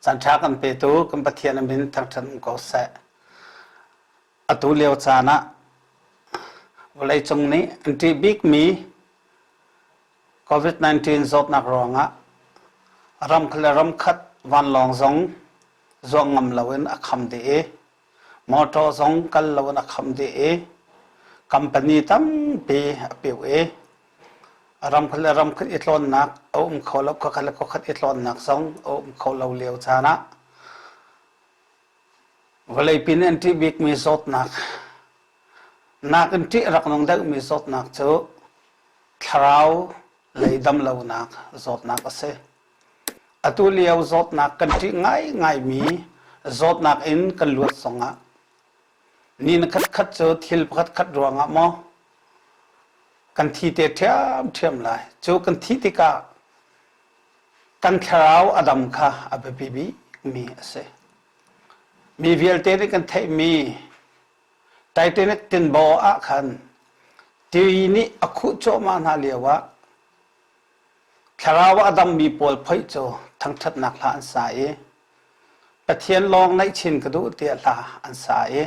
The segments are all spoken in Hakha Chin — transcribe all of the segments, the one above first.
Caan ṭha kan petu kan Pathian a min thangṭhat um ko seh. Atu lio caan ah vawleicung nih an ṭih bikmi COVID-19 zawtnak ruangah ramkhat le ramkhat vanlawng zong zuang ngam loin a kham dih i motor zong kal loin a kham dih i company tampi a piu i ramkhat le ramkhat i tlawnnak a um kho lo khuakhat le khuakhat i tlawnnak zong a um kho lo lio caan ah vawleipi nih an ṭih bikmi zawtnak nakin ṭih a rak nung deuhmi zawtnak cu thlarau lei damlonak zawtnak a si. Atu lio zawtnak kan ṭih ngaingaimi zawtnak in kan luat zongah ni na khatkhat cu thil pakhatkhat ruangah maw kan thi te ṭhiamṭhiam lai. Cu kan thih tikah kan thlarau a dam kha a biapi bikmi a si. Mi vialte nih kan theihmi Titanic tinbaw ah khan ti nih a khuh cuahmah hna lioah thlarau a dammi pawl phoih cu thangṭhatnak hla an sa i Pathian lawng naih chin ka duh tiah hla an sa i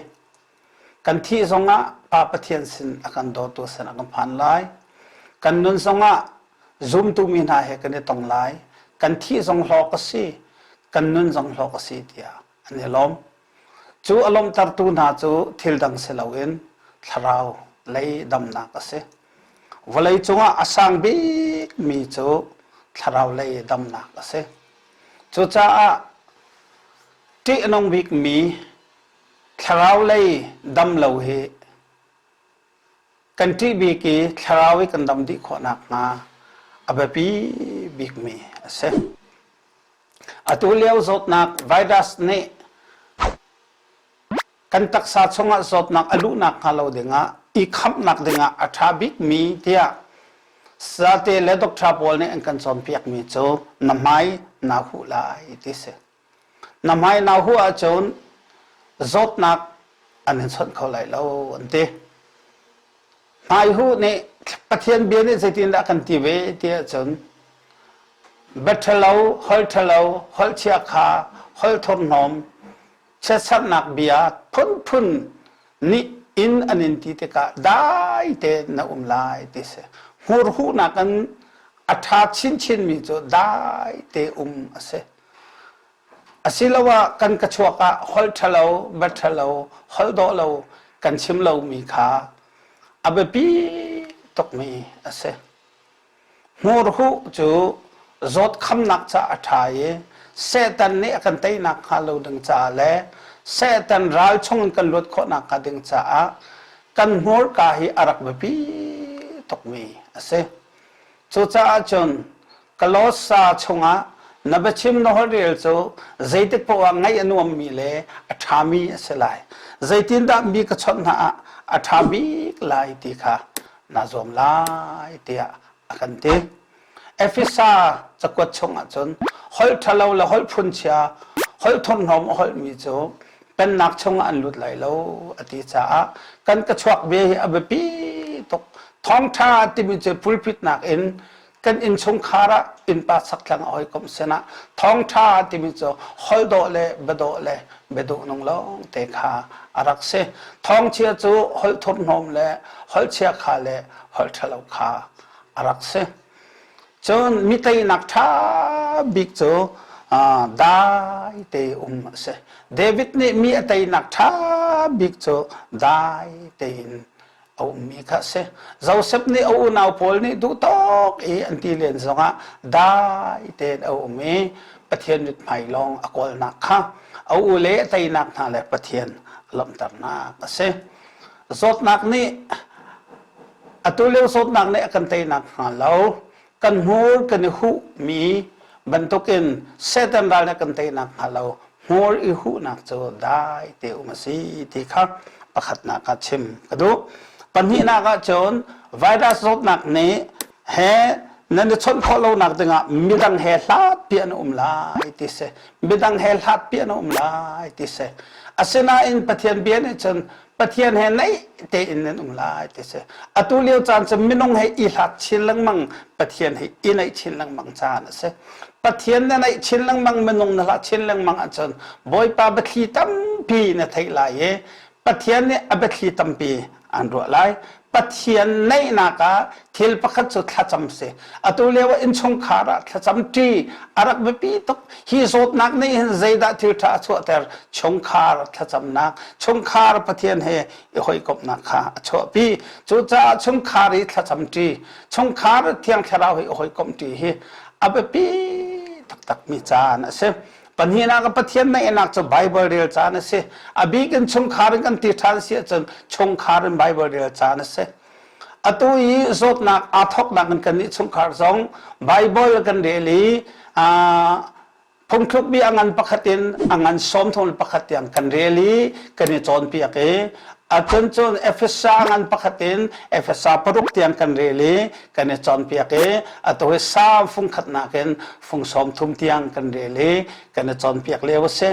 kan thih zongah Pa Pathian sin a kan dawtu sin a kan phan lai. Kan nun zongah zumtu mi hna he kan i tong lai. Kan thih zong hlawk a si, kan nun zong hlawk a si tiah an i lawm. Cu a lawmhtertu hna cu thil dang si loin thlarau lei damnak a si. Vawlei cungah a sang bikmi cu thlarau lei damnak a si. Cucaah ṭih a nung bikmi thlarau lei dam lo hi kan ṭih bik i thlarau i kan dam dih khawh nakhnga a biapi bikmi a si. Atu lio zawtnak virus nih kan taksa chungah zawtnak a luhnak hnga lo dingah i khamhnak dingah a ṭha bikmi tiah sate le doctor pawl nih an kan cawnpiakmi cu na hmai naa huh lai ti si. Na hmai naa huh ahcun zawtnak an in chawnh kho lai lo an ti. Hmaihuh nih Pathian bia nih zeitindah kan ti ve ti ahcun bia ṭhalo, holh ṭhalo, holh chiakha, holh thurhnawm, chiatserhnak bia phunphun nih inn an in ti tikah dai tein na um lai ti si. Hmurhuhnak in a ṭha chinchinmi cu dai te um a si. Asiloah kan ka chuak ah holh ṭhalo, bia ṭhalo, holh dawh lo kan chim lomi kha a biapi tukmi a si. Hmurhuh cu zawt khamnak caah a ṭha i Satan nih a kan teinak hnga lo ding caah le Satan ral chungin kan luat khawhnak hnga ding caah kan hmurka hi a rak biapi tukmi a si. Cucaah cun Kolossa chungah na biachim na holhrel cu zeitik paoh ah ngaih a nuammi le a ṭhami a si lai. Zeitindah mi ka chawnh hna ah a ṭha bik lai ti kha naa zuam lai tiah a kan ti. Efesa cakuat chungah cun holh ṭhalo le holh phunchia, holh thurhnawm a holhmi cu pennak chungah an lut lai lo a ti caah kan ka chuak bia hi a biapi tuk. Thawngṭha timi cu pulpit nakin kan innchungkhar ah innpa chakthlang a hawikom sinah thawngṭha timi cu holh dawh le biadawh le biaduh nung lawng te kha a rak si. Thawngchia cu holh thurhnawm le holh chiakha le holh ṭhalo kha a rak si. Cun mi teinak ṭha bik cu dai te um a si. David nih mi a teinak ṭha bik cu dai tein a ummi kha a si. Joseph nih a unau pawl nih duh tawk i an ti len zongah dai tein a um i Pathian mithmai lawng a kawlnak kha a u le a teinak hna le Pathian a lawmhternak a si. Zawtnak nih atu lio zawtnak nih a kan teinak hnga lo kan hmur kan i huhmi bantukin Satan ral nih a kan teinak hnga lo hmur i huhnak cu dai te um a si ti kha pakhatnak ah chim ka duh. Pahnihnak ah cun virus zawtnak nih he nan i chawnh khawh lonak dingah midang he hlatpi an um lai ti si. Midang he hlatpi an um lai ti si. Asinain Pathian bia nih cun. Pathian he naih tein nan um lai ti si. Atu lio caan cu minung he i hlat chin lengmang, Pathian he i naih chin lengmang caan a si. Pathian na naih chin lengmang, minung na hlat chin lengmang ahcun Bawipa biathli tampi na theih lai i Pathian nih a biathli tampi an ruah lai. Pathian naihnak ah thil pakhat cu thlacam si. Atu lio ah innchungkhar ah thlacam ṭi a rak biapi tuk. Hi zawtnak nih hin zeidah thil ṭha a chuahter? Chungkhar thlacamnak, chungkhar Pathian he i hawikomhnak kha a chuahpi. Cucaah chungkhar i thlacam ṭi, chungkhar Thiang Thlarau he i hawikomh ṭi hi a biapi taktakmi caan a si. Pahnihnak ah Pathian naihnak cu Bible rel caan a si. A bik in chungkhar in kan ti ṭhan si ahcun chungkhar in Bible rel caan a si. Atu i zawtnak aa thawknak in kannih chungkhar zong Bible kan rel i phungthluk bi a ngan pakhat in a ngan sawmthum le pakhat tiang kan rel i kan i cawnpiak i acun cun Efesa ngan pakhat in Efesa paruk tiang kan rel i kan i cawnpiak i atu hi Salm fung khatnak in fung 30 tiang kan rel i kan i cawnpiak lio a si.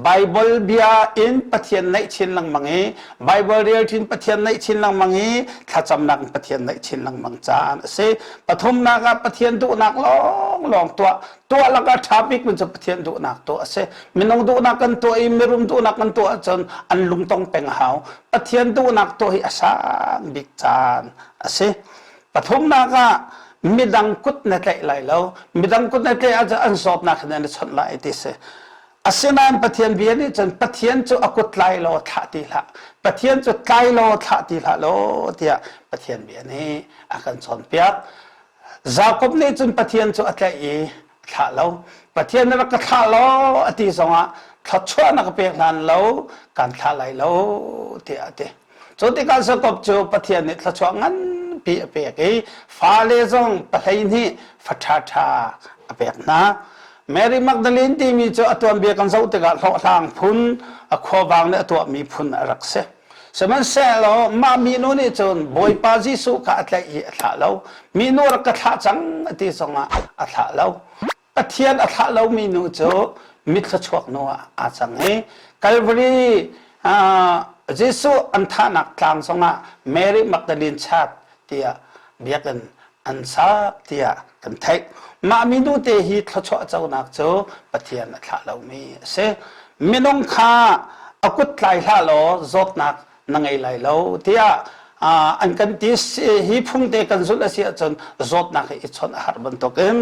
Bible bia in Pathian naih chin lengmang i Bible rel chin Pathian naih chin lengmang i thlacamnak in Pathian naih chin lengmang caan a si. Pathumnak ah Pathian duhnak lawnglawng tuah tuah lakah ṭha bik mi cu Pathian duhnak tuah a si. Minung duhnak kan tuah i mirum duhnak kan tuah ahcun an lungtong peng a hau. Pathian duhnak tuah hi a sang bik caan a si. Pathumnak ah midang kut na tlaih lai lo. Midang kut na tlaih ahcun an zawtnak hin an i chawnh lai ti si. Asinain Pathian bia nih cun Pathian cu a kut tlai law thlah ti hlah. Pathian cu tlai law thlah ti hlah law tiah Pathian bia nih a kan cawnpiak. Jakob nih cun Pathian cu a tlaih i thlah lo. Pathian rak ka thlah law a ti zongah thluachuah na ka pek hlan lo kan thlah lai lo tiah a ti. Cu tikah Jakob cu Pathian nih thluachuah nganpi a pek i fale zong 12 fa ṭhaṭha a pek hna. Mary Magdalene timi cu a tuanbia kan zoh tikah hlawhhlang phun, a khuavang nih a tuahmi phun a rak si. Sihmanhsehlaw mah minu nih cun Bawipa Jesuh kha a tlaih i a thlah lo. Minu rak ka thlah cang a ti zongah a thlah lo. Pathian a thlah lomi nu cu mithluachuak nu ah aa cang i Calvary Jesuh an thahnak tlang zongah Mary Magdalene chat tiah biakinn an sak tiah kan theih. Mah minu te hi thluachuah conak cu Pathian a thlah lomi a si. Minung kha a kut tlai hlah law zawtnak na ngei lai lo tiah an kan ti hi phung te kan zulh a si ahcun zawtnak hi i chawnh a har bantukin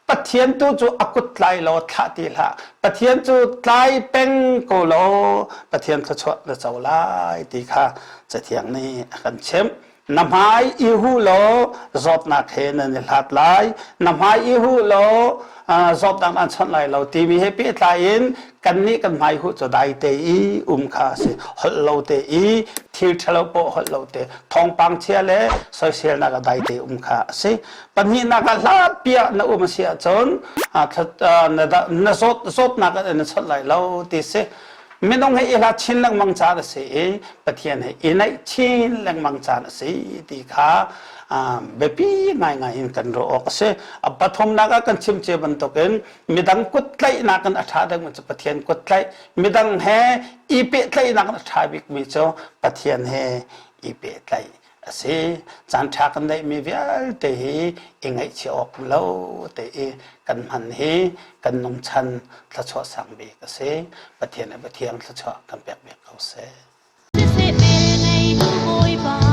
Pathian tu cu a kut tlai law thlah ti hlah Pathian cu tlai peng ko law Pathian thluachuah na co lai ti kha Cathiang nih a kan chimh. Na hmai i hu law zawtnak he nan i hlat lai. Na hmai i hu law zawtnak an chawnh lai lo timi he pehtlai in kannih kan hmai huh cu dai te i um kha a si. Holh lo te i thil ṭhalo poh holh lo te thawngpang chia le soiselnak ah dai te um kha a si. Pahnihnak ah hlat piah na um a si ahcun na zawtnak an chawnh lai lo ti si. Minung he i hlat chin lengmang caan a si i Pathian he i naih chin lengmang caan a si ti kha biapi ngaingai in kan ruah awk a si. A pathumnak ah kan chim cia bantukin midang kut tlaihnak in a ṭha deuhmi cu Pathian kut tlaih, midang he i pehtlaihnak in a ṭha bikmi cu Pathian he i pehtlaih a si. Caan ṭha kan neihmi vialte hi i ngaihchia awk lo te i kan hman hi kan nungchan thluachuah sang bik a si. Pathian le Pathian thluachuah kan pek bik ko seh. Siseh vel ngeitu Bawipa.